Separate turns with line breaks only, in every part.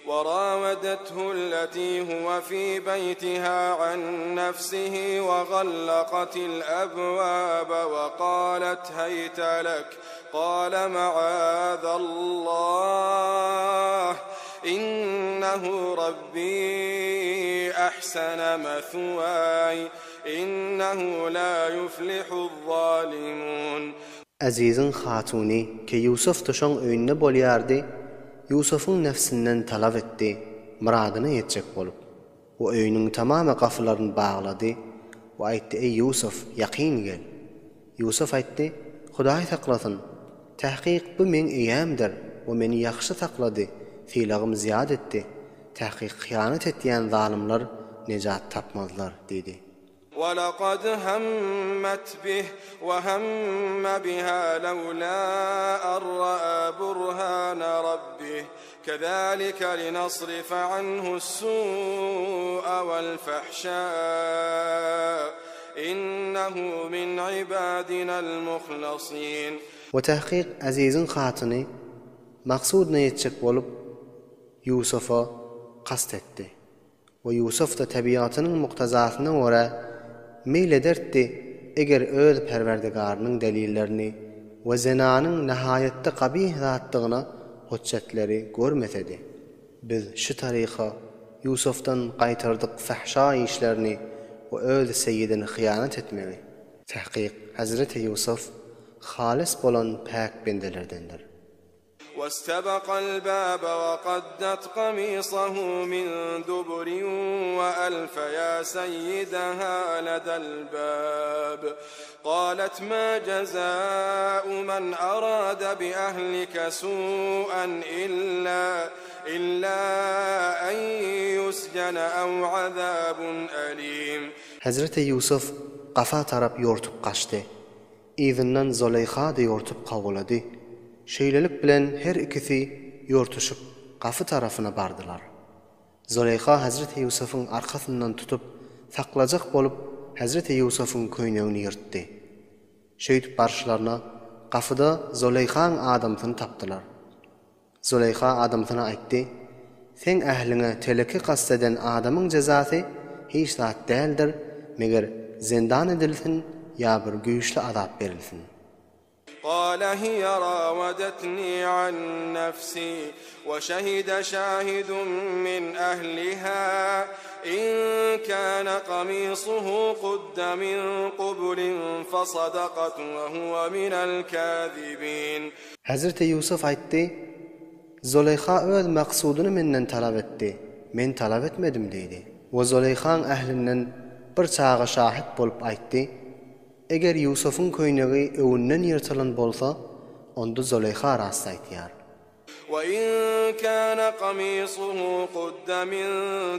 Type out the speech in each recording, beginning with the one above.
وراودته التي هو في بيتها عن نفسه وغلقت الأبواب وقالت هيت لك قال معاذ الله إنه ربي أحسن مثواي إنه لا يفلح الظالمون.
Eziziň hatuny, ki Ýusuf-da şoň öýünde bolýardy, Ýusufuň nefsinden talap etdi, myradyna ýetjek bolup. We öýüniň tamamy gapylaryny baglady we aýtdy, Eý Ýusuf, ýakyn gel. Ýusuf aýtdy, Hudaý saklasyn! Tahkyk bu meň eýämdir we meni ýagşy saklady, sylagymy zyýat etdi. Tahkyk hyýanat etýän zalymlar nejat tapmazlar diýdi.
وَلَقَدْ هَمَّتْ بِهِ وَهَمَّ بِهَا لَوْلَا أَنْ رَأَى بُرْهَانَ رَبِّهِ كَذَٰلِكَ لِنَصْرِفَ عَنْهُ السُّوءَ وَالْفَحْشَاءَ إِنَّهُ مِنْ عِبَادِنَا الْمُخْلَصِينَ.
We tahkyk Eziziň hatyny maksudyna ýetjek bolup Ýusufa kast etdi. We Ýusuf-da tebigatynyň muktazasyna görä meýl edertdi, eger öz Perwerdigarynyň delillerini we zenanyň nahaýatda gabyh zatdygyna hutjetleri görmesedi. Biz şu taryka Ýusufdan gaýtardyk fahşa işlerini we öz seýidine hyýanat etmegi. Tahkyk, Hezreti Ýusuf halys bolan päk bendelerdendir.
واستبق الباب وقدت قميصه من دبر وألف يا سيدها لدى الباب قالت ما جزاء من أراد بأهلك سوءا إلا إلا أن يسجن أو عذاب أليم.
Hezreti Ýusuf gafa tarap ýortup gaçdy. Yzyndan Zoleýha-da ýortup kowalady. Şeýlelik bilen her ikisi ýortuşyp gapy tarapyna bardylar. Zoleýha Hezreti Ýusubyň arkasyndan tutup saklajak bolup Hezreti Ýusubyň köýnegini ýyrtdy. Şeýdip baryşlaryna gapyda Zoleýhaň adamsyny tapdylar. Züleýha adamsyna aýtdy, Seň ähliňe teleki kast eden adamyň jezasy hiç zat däldir, meger zendan edilsin ýa bir güýçli azap berilsin.
Gala hiýe rawadetni an nefsi we şehide şahidun min ehliha in kâne kamisuhu kudde min kubulin fesadaqat we huwe minel kâzibin.
Hezreti Ýusuf aýtdy, Zoleýha öz maksudyny menden talap etdi, men talap etmedim diýdi. We Zoleýhaň ählinden bir çaga şahyt bolup aýtdy, Eger Ýusubyň köýnegi öwünden ýyrtylan bolsa, onda Zoleýha rast aýtýar.
We in kana kamisuhu kudde min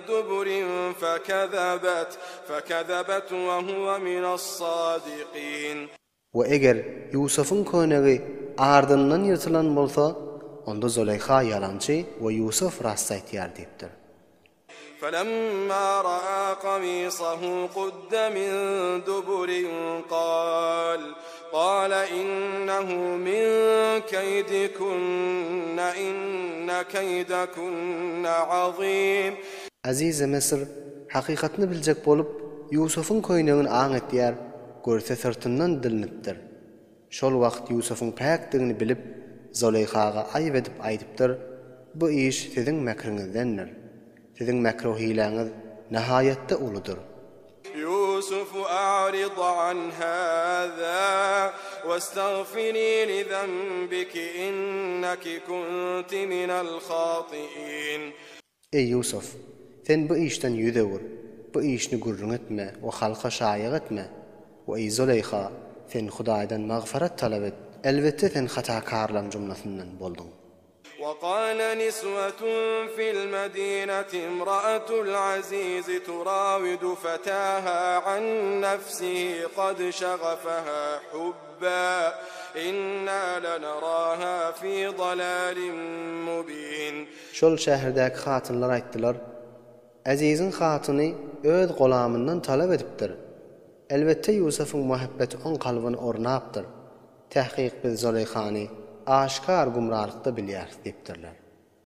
duburin fekezebat, fekezebat we huwe minas-sadikin.
We eger Ýusubyň köýnegi ardyndan ýyrtylan bolsa, onda Zoleýha ýalançy we Ýusuf rast aýtýar diýipdir.
Felemma ra'a kamisahu kudde min duburin kal, kale innehu min keýdikunne inne keýdekunne azim.
Aziz-i Misr hakykatyny biljek bolup, Ýusubyň köýnegini aň etýär, Görse syrtyndan dilinipdir. Şol wagt Ýusubyň päkdigini bilip, Zoleýhaga aýyp edip aýdypdyr, Bu iş siziň mäkriňizdendir. Siziň mäkru-hiläňiz nahaýatda uludyr.
Ýusufu a'rid an haza, westagfiri lizenbiki inneki kunti minel hati'in.
Eý, Ýusuf! Sen bu işden ýüz öwür, bu işni gürrüň etme we halka şaýyk etme. We eý, Zuleýha! Sen Hudaýdan magfyrat talap et, elbetde sen hatakarlaryň jumlasyndan bolduň.
Wekale niswetun fil medineti imraatul azizi turawidu fetaha an nefsihi kad şegafaha hubba inna leneraha fi dalalin mubin.
Şol şäherdäki hatynlar aýtdylar, Eziziň hatyny öz golamyndan talap edipdir. Elbetde Ýusubyň muhabbeti oň kalbyna ornapdyr. Tahkyk biz Zoleýhany aşgär gümralykda bilýäris diýipdirler.